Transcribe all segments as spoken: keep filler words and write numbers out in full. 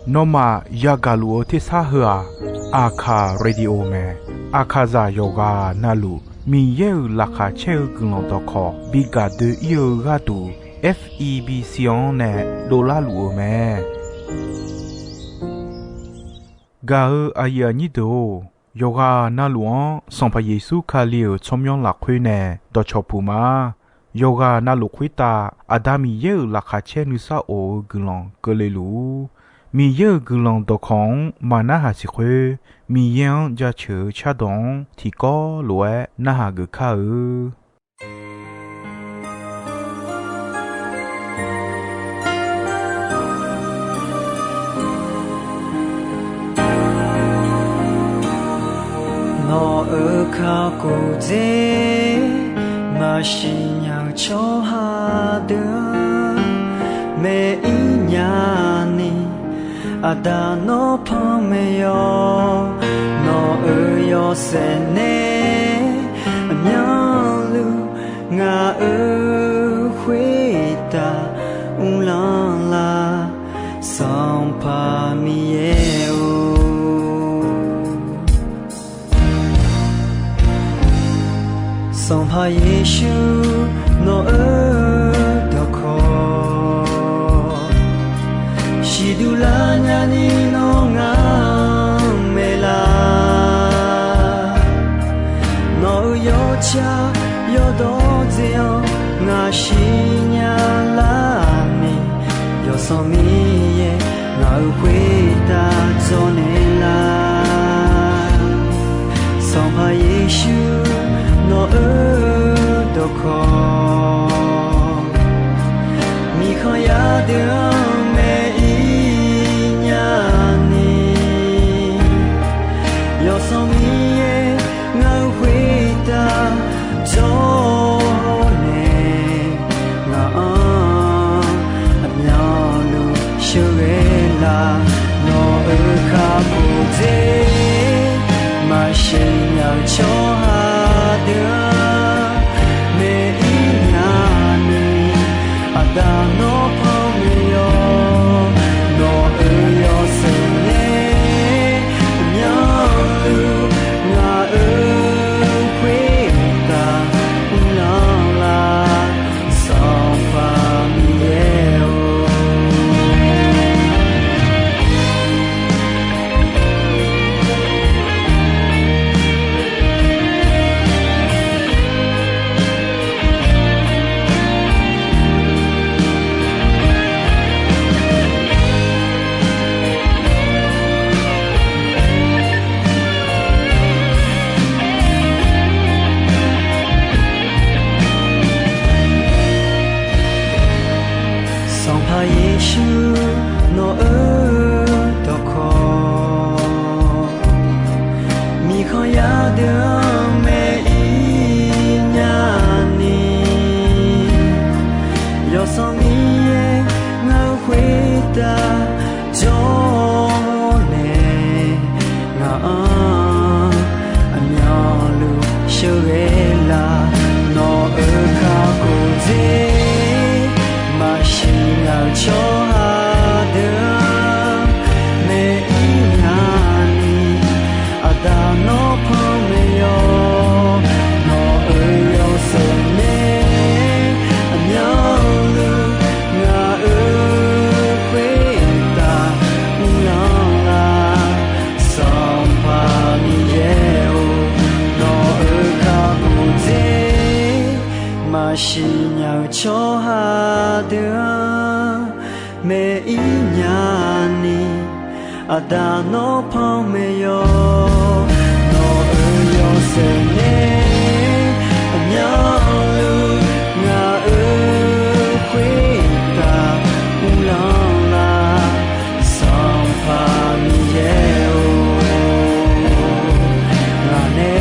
Nawmaf yagaq luf-eu tersar heu-aq, Aqkaq Radio mae. Aqkaqzaq yawqghaq navluf Miqyaer-euq laqkhaq caer-eu guiqlanq dawqkawq bi gaq doe-ir-eu gharduq, F E B C-anr nae dovlar luf-eu mae. Gaq-eu aqyuif aqnyir deuq-or, yawqghaq navluf-anr Sanqpaq Yeqsur Kali-euq tsawrmyanr lafkhoer nae dawqcawq puq ma. Yawqghaq navluf khoertav Aqda Miqyaer-euq laqkhaq caer nuisar of-eu guiqlanq keuvle luf-ur. Miqyaer-euq guiqlanq dawqkawq-anr maq narhaq siq khoer, Miqyaer-anr jaceuq-eu cardawq-anr tiqkawv lof-aer narhaq geuf kar-eu. Nawq-euq kakhof dzer maqsiq nya-eu tsawrhaq deuq-anr, maeq-ir nya ni, Aqda nawr panmaeq yawq. Nawq-euq yawshaef nae aqmyanluf ngaq-euq khoertav uvlanr lar, Sanqpaq Miqyaer-or. Sanqpaq Yeqsur nawq-euq dawqkawq siqduq lar nyani nawr ngar-anr maeqlar. Nawq-euq yawtsaq yawdawr dzae-anr ngaq siqnya lar ni, Yawsanr Miqyaer ngaq-euq khoertav dzawrnaeq lar. Sanqpaq Yeqsur nawq-euq dawqkawq, miqkhanq yar deuq-anr maeq-ir nya ni, Yawsanr Miqyaer ngaq-euq khoertav dzawrnaeq, ngaq-anr aqmyanluf sheuqghae lar. Nawq-euq kakhof dzer maqsiq nya-eu tsawrhaq deuq-anr maeq-ir nya ni, Aqda nawr panmaeq yawq. Nawq-euq yawshaef nae aqmyanluf ngaq-euq khoertav uvlanr lar, Sanqpaq Miqyaer-or. Sanqpaq Yeqsur nawq-euq dawqkawq, miqkhanq yar deuq-anr maeq-ir nya ni, Yawsanr Miqyaer ngaq-euq khoertav dzawrnaeq, ngaq-anr aqmyanluf sheuqghae lar. Nawq-euq kakhof dzer maqsiq nya-eu tsawrhaq deuq-anr maeq-ir nya ni, Aqda nawr panmaeq yawq. Nawq-euq yawshaef nae aqmyanluf ngaq-euq khoertav uvlanr lar, Sanqpaq Miqyaer-or. Nawq-euq kakhof dzer maqsiq nya-eu tsawrhaq deuq-anr maeq-ir nya ni, Aqda nawr panmaeq yawq. Nawq-euq yawshaef nae aqmyanluf ngaq-euq khoertav uvlanr lar, Sanqpaq Miqyaer-or. Ngaq nae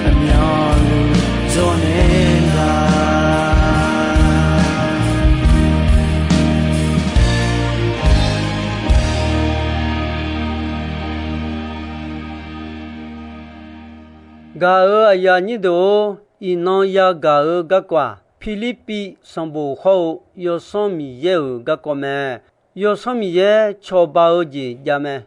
aqmyanluf dzawrnaeq lar. Gaq-euq aqyuif aqnyir deuq-or, iqnan yagaq-eu garkawv-aq, Pirlirpiv sanqbof hawr-eu Yawsanr Miqyaer-euq garkawv mae. Yawsanr Miqyaer cawba-eu jeq jav mae.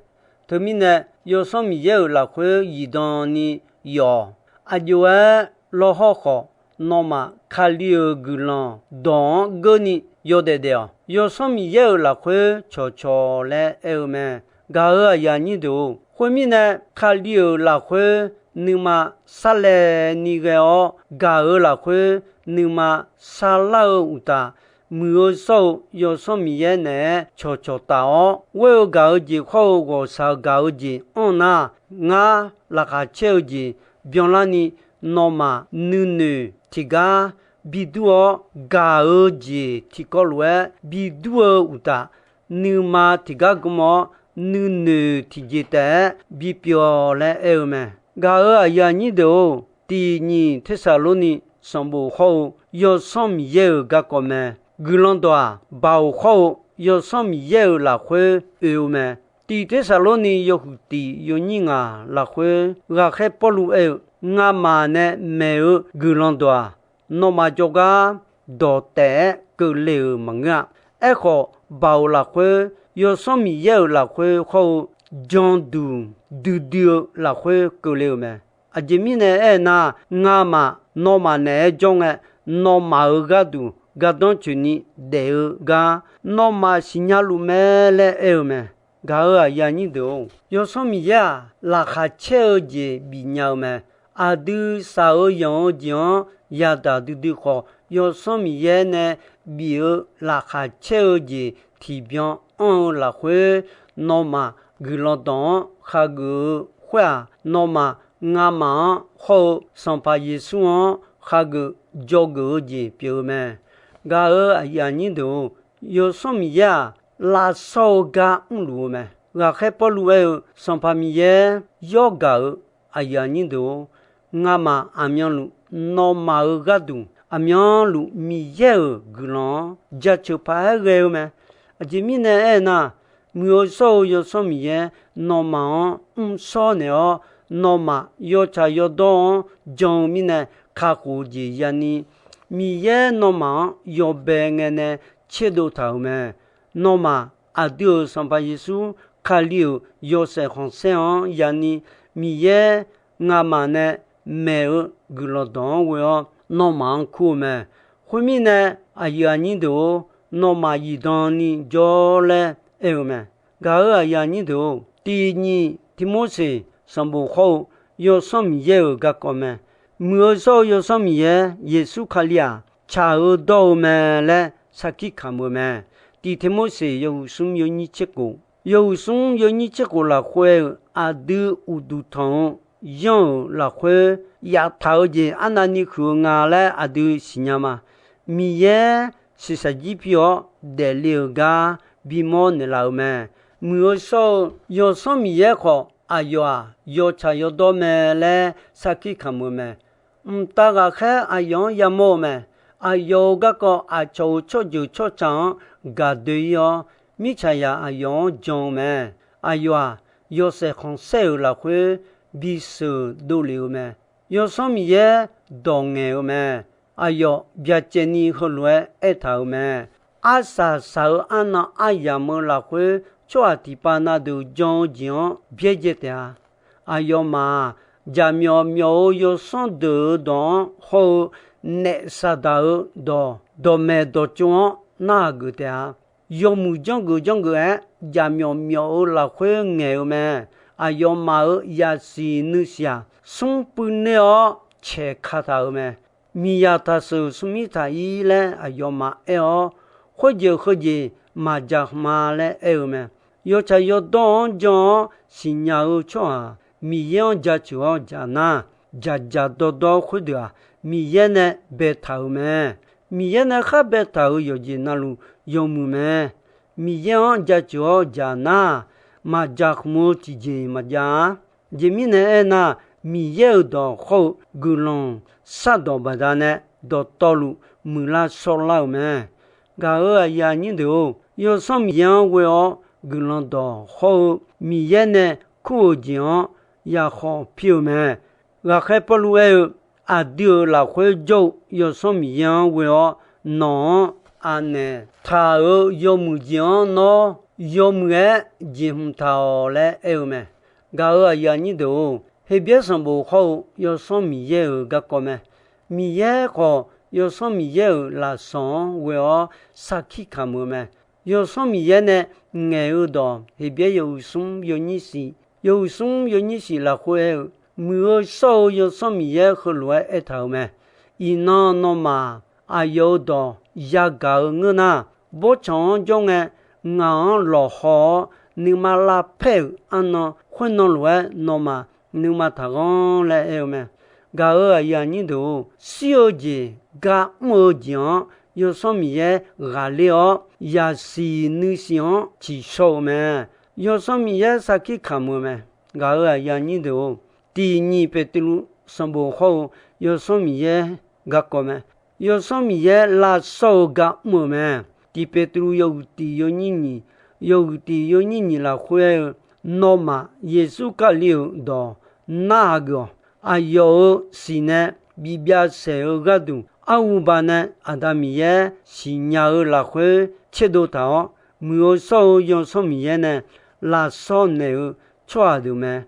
Teumirnae, Yawsanr Miqyaer-euq lafkhoer zifdan ni yawf-awq. Aqjox-aer lawrhawr khawf, nawmaf Kali-euq guiqlanq dawq-anr geurni yawdaef daef-awq. Yawsanr Miqyaer-euq lafkhoer cawqcawq laer aer-eu mae. Gaq-euq aqyuif aqnyir deuq-or, khoermirnae, Kali-euq lafkhoer nuima sarlaevni ghae-awr gaq-euq lafkhoer nuima sarlar-eu uqtaf, muiq-eu shawr-eu Yawsanr Miqyaer naeq-aer cawqcawq taf-awr, ghoer-eu gaq-eu jeq khawr-eu ghawqshaq-eu gaq-eu jeq anr nar, ngar laqkhaq caer-eu jeq byanlarni, nawmaf nuinoeq tiqgar bidur-awr, gaq-eu jeq tiqkawv lof-aer bidur-eu uqtaf, nuima tiqgar gm-awr, nuinoeq tiqjeq taef-aer bipyeuf-awq laer aer-eu mae. Gaq-euq aqyuif aqnyir deuq-or, tiq nyiq Tersaqlorni sanqbof hawr-eu Yawsanr Miqyaer-euq garkawv mae. Guiqlanq dawq-aq, baoq hawr-eu Yawsanr Miqyaer-euq lafkhoer oe-eu mae. Tiq Tersaqlorni yawhuiq tiq yawnyir ngaq lafkhoer, ghaqkhaer Pawrluv aer-eu, Ngamaf nae maeq-eu guiqlanq dawq-aq, nawmaf jawrgar dawq taef-aer keuvle-euq maqngeur-a. Aerkhawf, baoq lafkhoer, Yawsanr Miqyaer-euq lafkhoer hawr-eu, janduq duidui-eu lafkhoer keuvle-euq mae. Aqjeq mirnae aernar, ngamaf nawmaf naeq-aer jawr ngae, nawmaf-euq gharduq gardanr tsoeqni daef-eu gar, nawmaf siqnya luf mae laer aer-eu mae. Gaq-euq aqyuif aqnyir deuq-or, Yawsanr Miqyaer-aq, laqkhaq caer-eu jeq bifnya-eu mae. Aqdui shaq-eu yanq-eu jeq-anr yadaq duidui khawf, Yawsanr Miqyaer nae bif-eu laqkhaq caer-eu jeq tiqbyan anr-eu lafkhoer, nawmaf guiqlanq dawq-anr khageuf-eu khoer-aq, nawmaf ngamaf-anr hawr-eu Sanqpaq Yeqsur-anr khageuf dzawgeuf-eu jeq pyeuf-eu mae. Gaq-euq aqyuif aqnyir deuq-or, Yawsanr Miqyaer-aq, lavshawr-eu gar mrluf-eu mae. Ghaqkhaer Pawrluv aer-eu, Sanqpaq Miqyaer yawr gaq-eu aqyuif aqnyir deuq-or, ngamaf aqmyanluf nawmaf-euq gharduq aqmyanluf Miqyaer-euq guiqlanq-anr jaceuq paq-aer ghae-eu mae. Aqjeq mirnae aernar, muiq-eu shawr-eu Yawsanr Miqyaer nawmaf-anr mrshawr naeq-awr, nawmaf yawtsaq yawdawr-anr jan-eu mirnae kakhof-eu jeq yani, Miqyaer nawmaf-anr yawbae ngae nae tserdov taq-euq mae. Nawmaf aqdui-euq Sanqpaq Yeqsur Kali-euq yawshaef khanqsaer-anr yani, Miqyaer ngamaf nae maeq-eu guiqlanq dawq-anr ghoe-awr nawmaf-anr kur-eu mae. Khoermirnae, aqyuif aqnyir deuq-or, nawmaf zifdan ni jawr laer aer-eu mae. Gaq-euq aqyuif aqnyir deuq-or, tiq nyiq Tirmorseq sanqbof hawr-eu Yawsanr Miqyaer-euq garkawv mae. Muiq-eu shawr-eu Yawsanr Miqyaer Yeqsur Kali-aq, tsaq-eu dawr-eu mae laer sarkir kamq-eu mae. Tiq Tirmorseq yawhuiq smr yawnyir tser khof, yawhuiq smr yawnyir tser khof lafkhoer-euq aqdui uqduq tanq-eu yanr-euq lafkhoer yaftaq-eu jeq arnavni huiq-eu nga laer aqdui siqnya ma. Miqyaer shiqshaq jir pi-awr daefle-euq gar bimawr naeqlaf-euq mae. Muiq-eu shawr-eu Yawsanr Miqyaer khawf, aqyawf-aq, yawtsaq yawdawr mae laer sarkir kamq-eu mae. Mqtav ghaqkhaer aqyawf-anr yamawr-eu mae. Aqyawf-euq garkawv aqcawq-euq tsawrjeuq tsawrca-anr gaqdoe-ir-awr, mirtsaqzaq aqyawf-anr jan-eu mae. Aqyawf-aq, yawshaef khanqsaer-euq lafkhoer bisheuq dovlef-eu mae. Yawsanr Miqyaer dawq ngaeq-eu mae. Aqyawf byacaevni heulof-aer aertaq-euq mae. Arsaq saq-eu arnan aryamq-eu lafkhoer, tsawrhaq tiqpav na deuq jan-eu jeq-anr byaerdzae taef-a. Aqyawfmaf-aq, jaqmyawf myawf-eu yawsanr deuq-euq dawq-anr hawr-eu, naef Saqdaq-euq dawq dawqmaeq dawqtsov-anr narhaq geuf taef-a. Yawmuiq janrgeuf janrgeuf-aer jaqmyawf myawf-eu lafkhoer ngaeq-eu mae. Aqyawfmaf-euq yasiq nuisiq-aq, smr puivner-awr caeq kataq-euq mae. Miqyaq taqseuq smrmir taq-ir laer aqyawfmaf aer-awr, khoerjeq heujeq maqjaq hmq-a laer aer-eu mae. Yawtsaq yawdawr-anr jan-awr siqnya-eu tsawrhaq-aq, Miqyaer-anr jaceuq-awr jaq nar, dzaqdzaq dawrdawr khoerdeuq-aq, Miqyaer nae baetaq-euq mae. Miqyaer nae khar baetaq-euq yawqjeq navluf yawmuiq mae. Miqyaer-anr jaceuq-awr jaq nar, maqjaq hmq-eu tiqjeq maqjav-a. Aqjeq mirnae aernar, Miqyaer-euq dawq hawr-eu guiqlanq shardawq baqdanae dawqtawvluf muiqlar shawrlar-euq mae. Gaq-euq aqyuif aqnyir deuq-or, Yawsanr Miqyaer-anr ghoe-awr guiqlanq dawq hawr-eu Miqyaer nae kur-euq jeq-anr yaqkhawf pir-eu mae. Ghaqkhaer Pawrluv aer-eu, aqdui-euq lafkhoer jawr-eu Yawsanr Miqyaer-anr ghoe-awr, nawq-anr anaeq taq-euq yawmuiq jeq-anr nawr yawmuiq-aer jeqhmq taq-awq laer aer-eu mae. Gaq-euq aqyuif aqnyir deuq-or, Heqbyaer sanqbof hawr-eu Yawsanr Miqyaer-euq garkawv mae. Miqyaer khawf, Yawsanr Miqyaer-euq lafsawq-anr ghoe-awr sarkir kamq-eu mae. Yawsanr Miqyaer nae ngaeq-eu dawq Heqbyaer yawhuiq smr yawnyir shif, yawhuiq smr yawnyir shif lafkhoer aer-eu, muiq-eu shawr-eu Yawsanr Miqyaer heulof-aer aertaq-euq mae. Iqnan nawmaf aqyawf-euq dawq yagaq-eu ngeur nar, bawrtsanq-anr jawr ngae, ngaq-anr lawqhaw-awr nuima lavpaer-euq arnan khoernan lof-aer nawmaf nuima taqghanr laer aer-eu mae. Gaq-euq aqyuif aqnyir deuq-or, shir-eu jeq gar mr-eu jeq-anr Yawsanr Miqyaer ghaqler-awr, yasiq nuisiq-anr tsiqshawr-eu mae. Yawsanr Miqyaer sarkir kamq-eu mae. Gaq-euq aqyuif aqnyir deuq-or, tiq nyiq Beqtuvluv sanqbof hawr-eu Yawsanr Miqyaer garkawv mae. Yawsanr Miqyaer lavshawr-eu gar mr-euq mae. Tiq Beqtuvluv yawhuiq tiq yawnyir nyiq, yawhuiq tiq yawnyir nyiq lafkhoer aer-eu, nawmaf Yeqsur Kali-euq dawq narhaq geuf-awq. Aqyawf-euq siq nae bibyav saeq-eu gharduq, arhuba nae Aqda Miqyaer siqnya-eu lafkhoer tserdov taq-awr, muiq-eu shawr-eu Yawsanr Miqyaer nae lavshawr naeq-eu tsawrhaq deuq mae.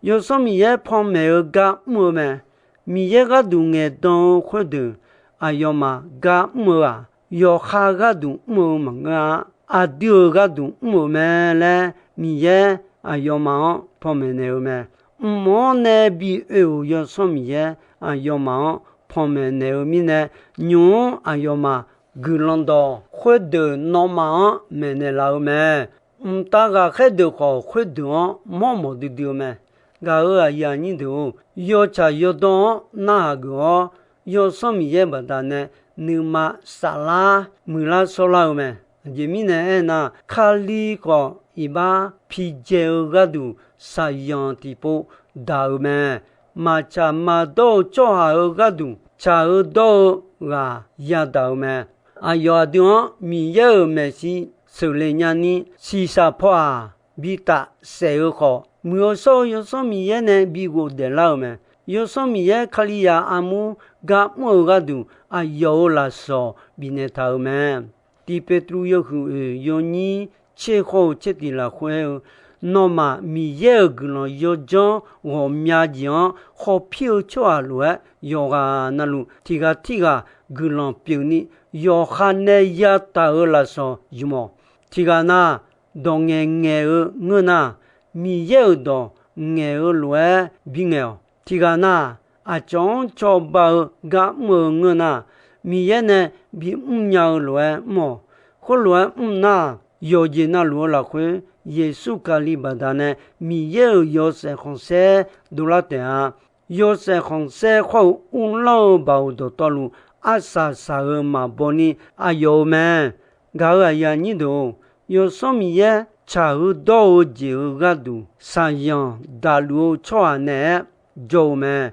Yawsanr Miqyaer panmaeq-eu gar mr-eu mae. Miqyaer gharduq ngaeqdan-eu khoerdeuq aqyawfmaf gar mr-eu-aq, yawqha gharduq mr-eu maqngeur-a. Aqdui-euq gharduq mr-euq mae laer Miqyaer aqyawfmaf-anr panmaeq naeq-eu mae. Mq-anr nae bi oe-euq Yawsanr Miqyaer aqyawfmaf-anr panmaeq naeq-eu mirnae, nymq-mr aqyawfmaf guiqlanq dawq khoerdeuq nawmaf-anr maeqnaeq laf-eu mae. Mqtav ghaqkhaer deuq khawf, khoerdeuq-anr mawrmawf duidui-eu mae. Gaq-euq aqyuif aqnyir deuq-or, yawtsaq yawdawr-anr narhaq geuf-awr, Yawsanr Miqyaer baqdanae nuima saflar muiqlar shawrlar-eu mae. Aqjeq mirnae aernar, Kali khawf iqbax pijae-eu gharduq shaqzanq tiqpov daq-euq mae. Maqtsaq maqdawr-eu tsawrhaq-euq gharduq tsaq-eu dawr-eu ghaq yadaq-euq mae. Aqyawf aqdui-anr Miqyaer-euq maeqshi sheuqle nyani, shiqshaq paw-aq, bitaf saef-eu khawf, muiq-eu shawr-eu Yawsanr Miqyaer nae bi ghofdaef lar-euq mae. Yawsanr Miqyaer Kalizaq armur gar mr-eu gharduq aqyawf-euq lafsawq bifnaeq taq-euq mae. Tiq Beqtuvluv yawhuiq oeq yawnyir tser hawr-eu tser tiq lafkhoer aer-eu, nawmaf Miqyaer-euq guiqlanq yawdzanr ghawqmya jeq-anr khawpir-eu tsawrhaq lof-aer, yawqghaq navluf tiq ghaq tirghaq guiqlanq pyeufni, yawqha nae yataq-euq lafsawq ymq-awq. Tiq ghaq nar, dawq ngaeq ngaeq-eu ngeur nar, Miqyaer-euq dawq ngaeq-eu lof-aer bingaeq-awq. Tiq ghaq nar, aqcawq-anr cawba-eu gar mr-eu ngeur nar, Miqyaer nae bimr nya-eu lof-aer mr-awq. Khoerlof-aer mr nar, yawqjeq navluf-eu lafkhoer Yeqsur Kali baqdanae Miqyaer-euq yawshaef khanqsaer dovlar taef-a. Yawshaef khanqsaer khawr-eu uvlanr-eu baoq dawqtawvluf, arsaq saq-euq maqbaw ni aqyawf-eu mae. Gaq-euq aqyuif aqnyir deuq-or, Yawsanr Miqyaer tsaq-eu dawr-eu jeq-euq gharduq shaqzanq daqluf-eu tsawrhaq naeq-aer jawr-eu mae.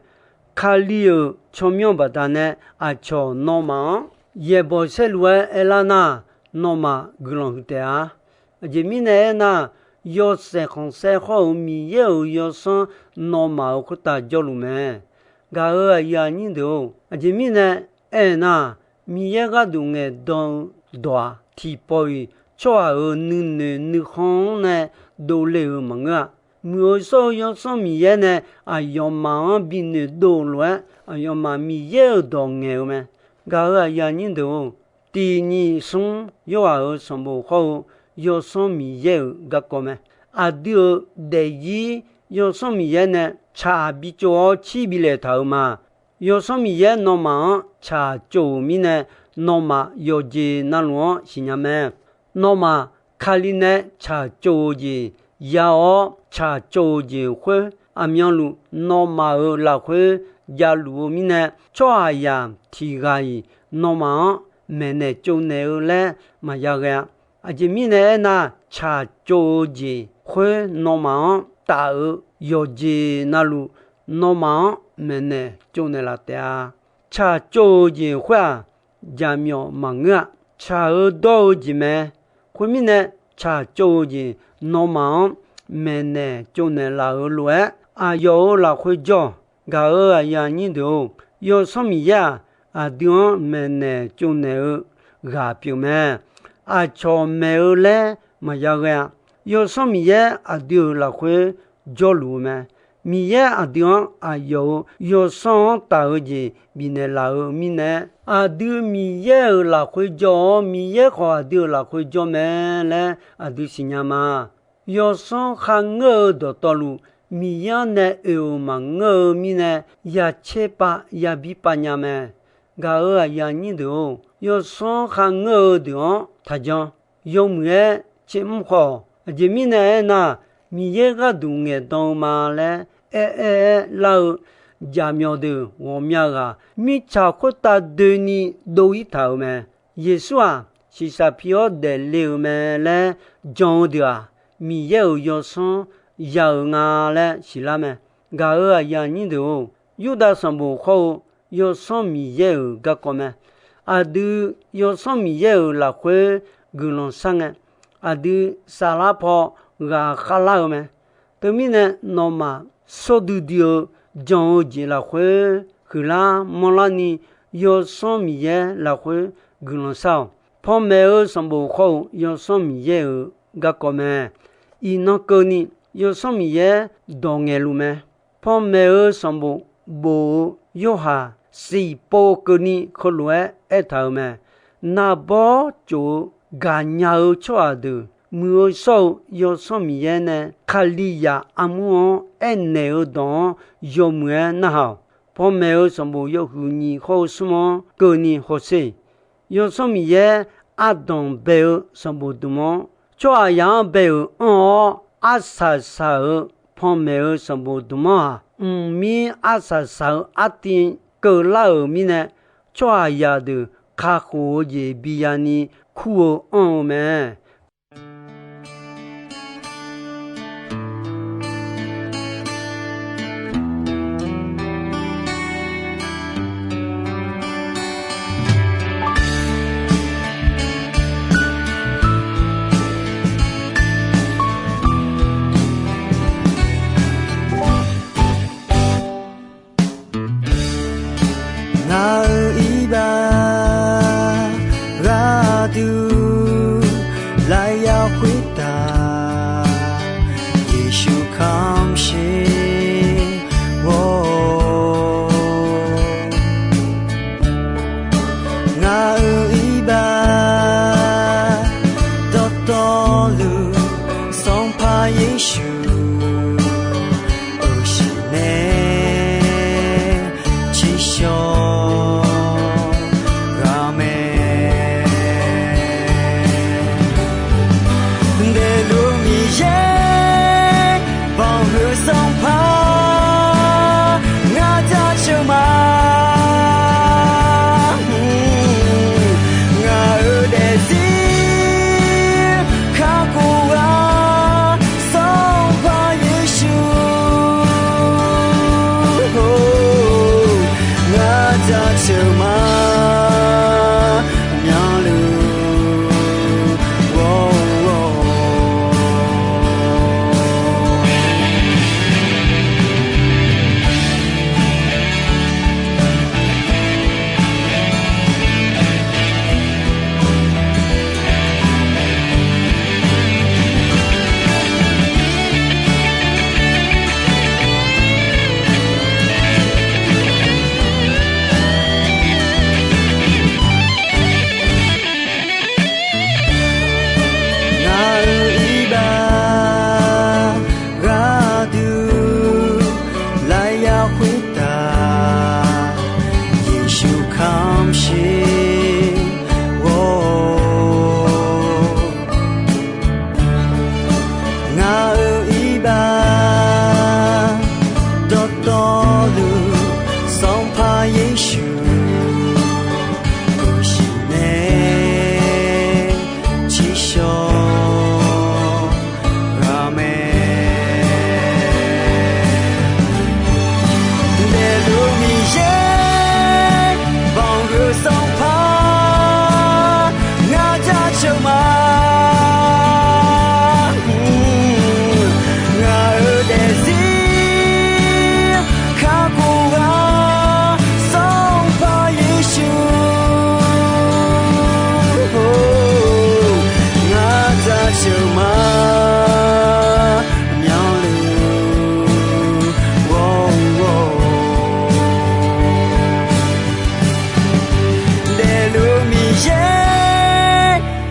Kali-euq tsawrmyanr baqdanae aqcawq nawmaf-anr yaeqbawq saerlu-aer aerlar nar, nawmaf guiqlanq huiq taef-a. Aqjeq mirnae aernar, yawshaef khanqsaer hawr-eu Miqyaer-euq yawsanr nawmaf-euq khoertav jawrluf mae. Gaq-euq aqyuif aqnyir deuq-or, aqjeq mirnae aernar, Miqyaer gharduq ngaeqdan-eu dawq-aq, tiqpawf-iq tsawrhaq-euq nuinoeq nuikhanr-anr nae dovle-euq maqngeur-a. Muiq-eu shawr-eu Yawsanr Miqyaer nae aqyawfmaf-anr binoeq dov-eu lof-aer, aqyawfmaf Miqyaer-euq dawq ngaeq-eu mae. Gaq-euq aqyuif aqnyir deuq-or, tiq nyiq smr Yorhaq-euq sanqbof hawr-eu Yawsanr Miqyaer-euq garkawv mae. Aqdui-euq daefzir Yawsanr Miqyaer nae tsaq bitsov-awr cir bilaeq taq-euq ma. Yawsanr Miqyaer nawmaf-anr tsaq tsov-euq mirnae, nawmaf yawqjeq navluf-anr siqnya mae. Nawmaf Kali nae tsaq tsov-eu jeq ya-awr tsaq tsov-eu jeq khoer, aqmyanluf nawmaf-euq lafkhoer javluf-eu mirnae, tsawrhaqzaq tiq ghaq-iq nawmaf-anr maeqnaeq tsovnaeq-eu laer maqya ghae-a. Aqjeq mirnae aernar, tsaq tsov-eu jeq khoer nawmaf-anr taf-eu yawqjeq navluf, nawmaf-anr maeqnaeq tsovnaeq laf taef-a. Tsaq tsov-eu jeq khoer-aq, jaqmyawf maqngeur-a. Tsaq-eu dawr-eu jeq mae. Khoermirnae, tsaq tsov-eu jeq nawmaf-anr maeqnaeq tsovnaeq laf-euq lof-aer, aqyawf-euq lafkhoer jawr-awq. Gaq-euq aqyuif aqnyir deuq-or, Yawsanr Miqyaer-aq, aqdui-anr maeqnaeq tsovnaeq-eu ghaq pyeuf mae. Aqcawq maeq-eu laer maqya ghae-a. Yawsanr Miqyaer aqdui-euq lafkhoer jawrluf-eu mae. Miqyaer aqdui-anr aqyawf-euq yawsanr-anr taf-eu jeq bifnaeq laf-eu mirnae, aqdui Miqyaer-euq lafkhoer jawr-awr, Miqyaer khawf aqdui-euq lafkhoer jawr mae laer aqdui siqnya ma. Yawsanr kharngeur-eu dawqtawvluf, Miqyaer-anr nae oe-euq maqngeur-eu mirnae, ya tserpav ya birpav nya mae. Gaq-euq aqyuif aqnyir deuq-or, yawsanr kharngeur-eu deuq-anr taqjan. Yawmuiq-aer tsermr khawf, aqjeq mirnae aernar, Miqyaer gharduq ngaeqdan-eu ma laer aer-aer-aer lar-eu jaqmyawf deuq ghawqmya ghaq, mirtsaq khoertav doeni dov-ir taq-euq mae. Yeqsur-aq, shiqshaq pi-awr daefle-euq mae laer jan-eu deuq-aq, Miqyaer-euq yawsanr ya-euq nga laer siqlar mae. Gaq-euq aqyuif aqnyir deuq-or, Yurdav sanqbof khawr-eu Yawsanr Miqyaer-euq garkawv mae. Aqdui Yawsanr Miqyaer-euq lafkhoer guiqlanq shar ngae, aqdui saflar paw ghaqkhav lar-eu mae. Teumirnae, nawmaf shawr duidui-eu jan-eu jeq lafkhoer huiqlar manrlar ni, Yawsanr Miqyaer lafkhoer guiqlanq shar-awq. Panmaeq-eu sanqbof khawr-eu Yawsanr Miqyaer-euq garkawv mae. Iqnan keuvni Yawsanr Miqyaer dawq ngaeqluf mae. Panmaeq-eu sanqbof bof-eu Yorhaq siqpov keuvni heulof-aer aertaq-euq mae. Naqbawr tsof-eu gaqnya-eu tsawrhaq deuq muiq-eu shawr-eu Yawsanr Miqyaer nae Kalizaq armur-anr aernaeq-eu dawq-anr yawmuiq-aer narhaq-awq. Panmaeq-eu sanqbof yawhuiq nyiq khawr-eu smr-anr keuvni hawsher. Yawsanr Miqyaer ardanq bae-eu sanqbof dmq-anr, tsawrhaqzaq-anr bae-euq anr-awr arsaq saq-euq panmaeq-eu sanqbof dmq-anr-aq, mqmir arsaq saq-eu artiv keuvlar-euq mirnae, tsawrhaqzaq deuq kakhof-eu jeq biya ni kur-eu anr-eu mae. Ngaq-euq iqbax gharduq lafyaq khoertav, Yeqsur kamq sher-awr. Ngaq-euq iqbax dawqtawvluf, Sanqpaq Yeqsur, euqshiq nae tsershawr ghaq mae. Daefluf Miqyaer banqhuiq Sanqpaq, ngar jaceuq ma. Ngaq-euq daefzir kakhof-a, Sanqpaq Yeqsur, ngar jaceuq ma. Myanluf ghawr-awr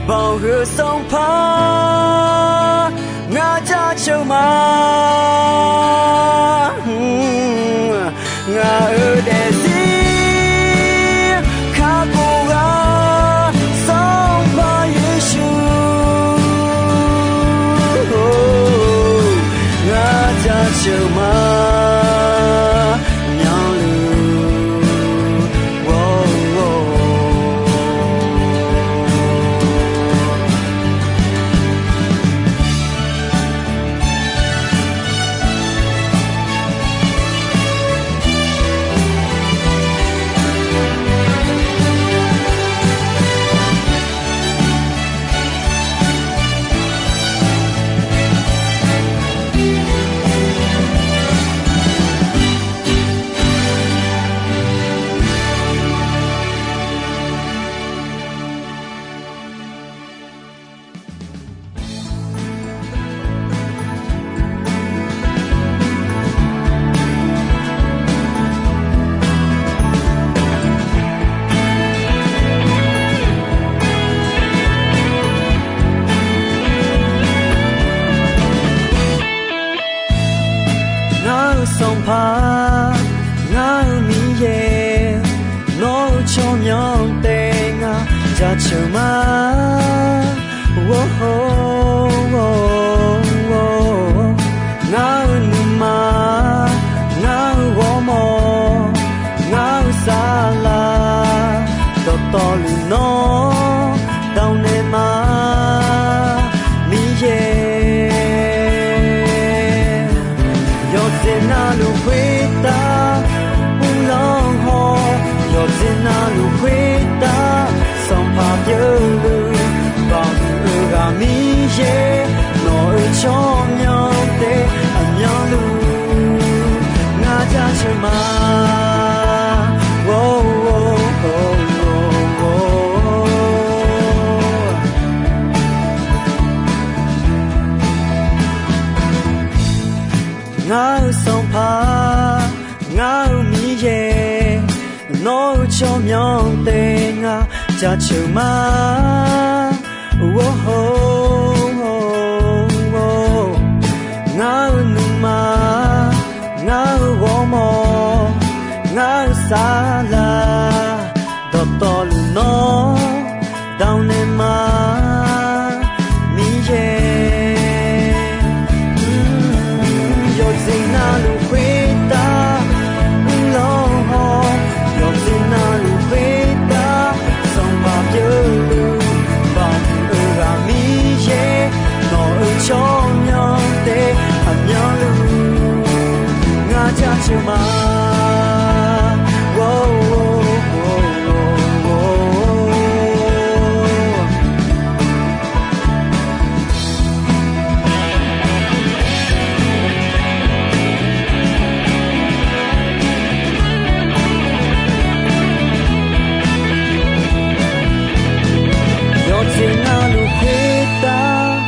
Banqhuiq sanqpaq, ngar jaceuq ma. Ngaq-euq daefzir kakhof ghaq Sanqpaq Yeqsur, ngar jaceuq ma. Myanluf Ngar-eu Sanqpaq, ngar-eu Miqyaer, nawq-eu tsawrmyanr taef ngar jaceuq ma. Ngar-eu nuima, ngar-eu ghawrmawr, ngar-eu saflar, dawqtawvluf nawr dav naeq ma, Miqyaer. Yawqjeq navluf khoertav uvlanr haw, yawqjeq navluf khoertav Sanqpaq pyeufluf, Baoq huiq-eu ghaq Miqyaer, nawq-eu tsawrmyanr taef aqmyanluf ngar jaceuq ma. Ngar-eu Sanqpaq, ngar-eu Miqyaer, nawq-eu tsawrmyanr taef ngar jaceuq ma. Ngar-eu nuima, ngar-eu ghawrmawr, ngar-eu saflar, dawqtawvluf nawr dav naeq ma, Miqyaer. Yawqjeq navluf khoertav uvlanr haw, yawqjeq navluf khoertav Sanqpaq pyeufluf, Baoq huiq-eu ghaq Miqyaer, nawq-eu tsawrmyanr taef aqmyanluf ngar jaceuq ma. Yawqjeq navluf khoertav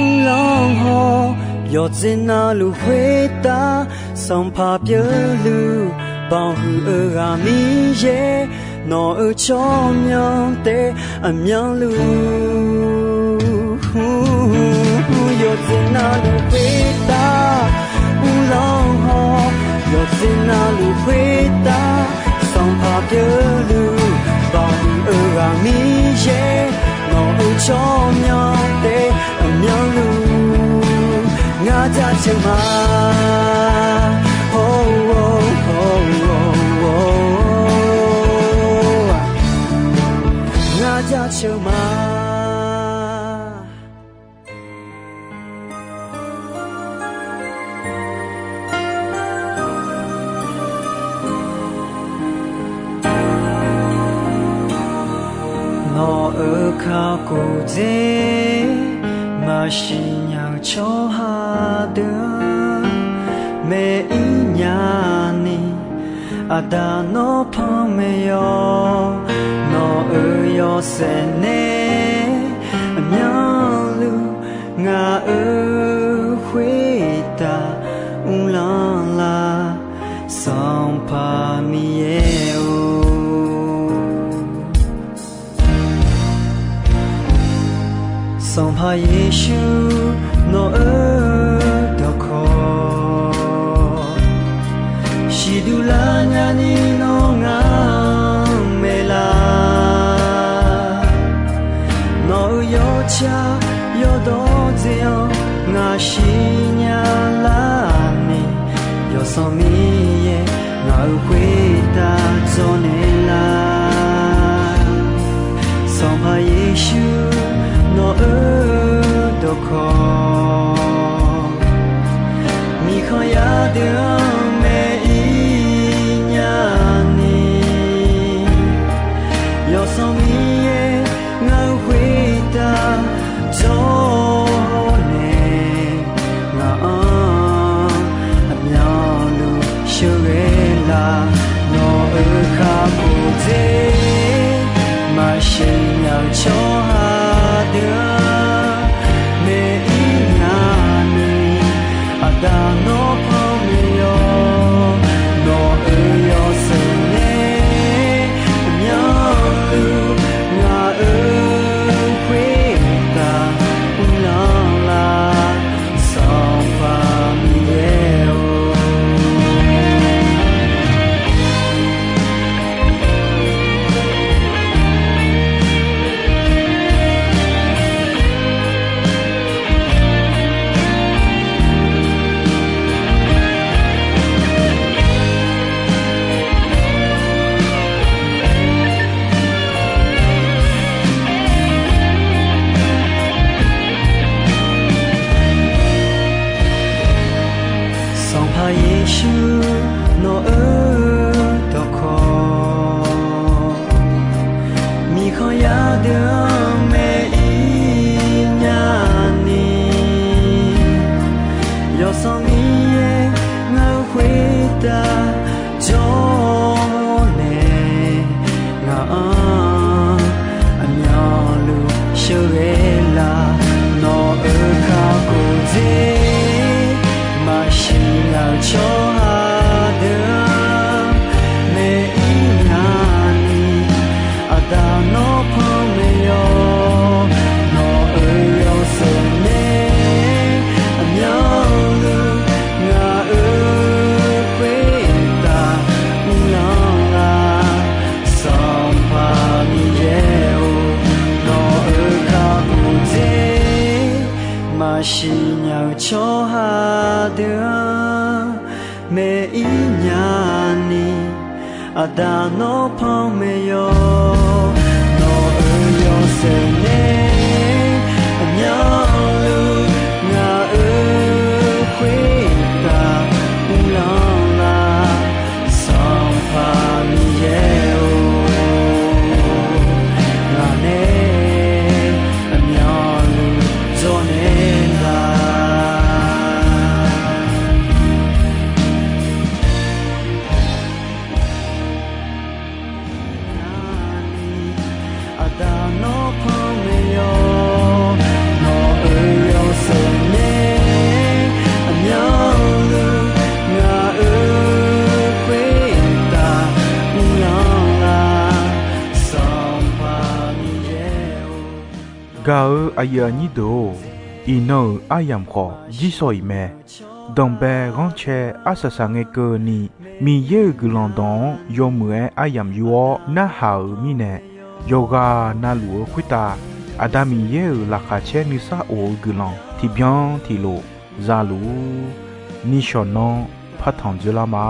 uvlanr haw, yawqjeq navluf khoertav Sanqpaq pyeufluf, Baoq huiq-eu ghaq Miqyaer, nawq-eu tsawrmyanr taef aqmyanluf. Yawqjeq navluf khoertav uvlanr haw, yawqjeq navluf khoertav Sanqpaq pyeufluf, Baoq huiq-eu ghaq Miqyaer, nawq-eu tsawrmyanr taef aqmyanluf ngar jaceuq ma. Ngar jaceuq ma. Nawq-euq kakhof dzer maqsiq nya-eu tsawrhaq deuq-anr maeq-ir nya ni, Aqda nawr panmaeq-awq. Nawq-euq yawshaef nae aqmyanluf ngaq-euq khoertav uvlanr lar, Sanqpaq Miqyaer-or. Sanqpaq Yeqsur, nawq-euq dawqkawq siqduq lar nyani nawr ngar-anr maeqlaf. Nawq-euq yawtsaq yawdawr dzae-anr ngaq siqnya lar-ni, Yawsanr Miqyaer ngaq-euq khoertav dzawrnaeq lar. Sanqpaq Yeqsur, nawq-euq dawqkawq miqkhanq yadeuq-anr maeq-ir nyani, Yawsanr Miqyaer ngaq-euq khoertav dzawrnaeq, ngaq-anr aqmyanluf sheuqghae lar. Nawq-euq kakhof dzer maqsiq nya-eu tsawrhaq deuq-anr maeq-ir nyani, Aqda nawr panmaeq-awr, nawq-euq yawshaef nae aqmyanluf ngaq-euq khoertav uvlanr lar. Sanqpaq Miqyaer-or, Sanqpaq Yeqsur, nawq-euq dawqkawq miqkhanq yadeuq-anr maeq-ir nyani, Yawsanr Miqyaer ngaq-euq khoertav dzawrnaeq, ngaq-anr aqmyanluf sheuqghae lar. Nawq-euq kakhof dzer maqsiq nya-eu tsawrhaq deuq-anr maeq-ir nyani, Aqda nawr panmaeq-awr, nawq-euq yawshaef nae aqmyanluf ngaq-euq khoertav uvlanr lar. Sanqpaq Miqyaer-or, nawq-euq kakhof dzer maqsiq nya-eu tsawrhaq deuq-anr maeq-ir nyani, Aqda nawr panmaeq-awr, nawq-euq yawshaef nae aqmyanluf ngaq-euq khoertav uvlanr lar. Sanqpaq Miqyaer-or, ngaq nae aqmyanluf dzawrnaeq lar. Aqda nawr panmaeq-awr, nawq-euq yawshaef nae aqmyanluf ngaq-euq khoertav uvlanr lar. Sanqpaq Miqyaer-or, gaq-eu aqyuif aqnyir deuq-or, iqnan-euq aryamq khawf jirsawq iq mae. Danqbae ghanrcae arsaq saqngae keuvni, Miqyaer-euq guiqlanq dawq-anr yawmuiq-aer aryamq yur-awr narhaq-euq mirnae, yawqghaq navluf-eu khoertav Aqda Miqyaer-euq laqkhaq caer nuisar of-eu guiqlanq tiqbyan tiqlof zaluf-ur. Nishawq nanr partanq dzoerlar ma.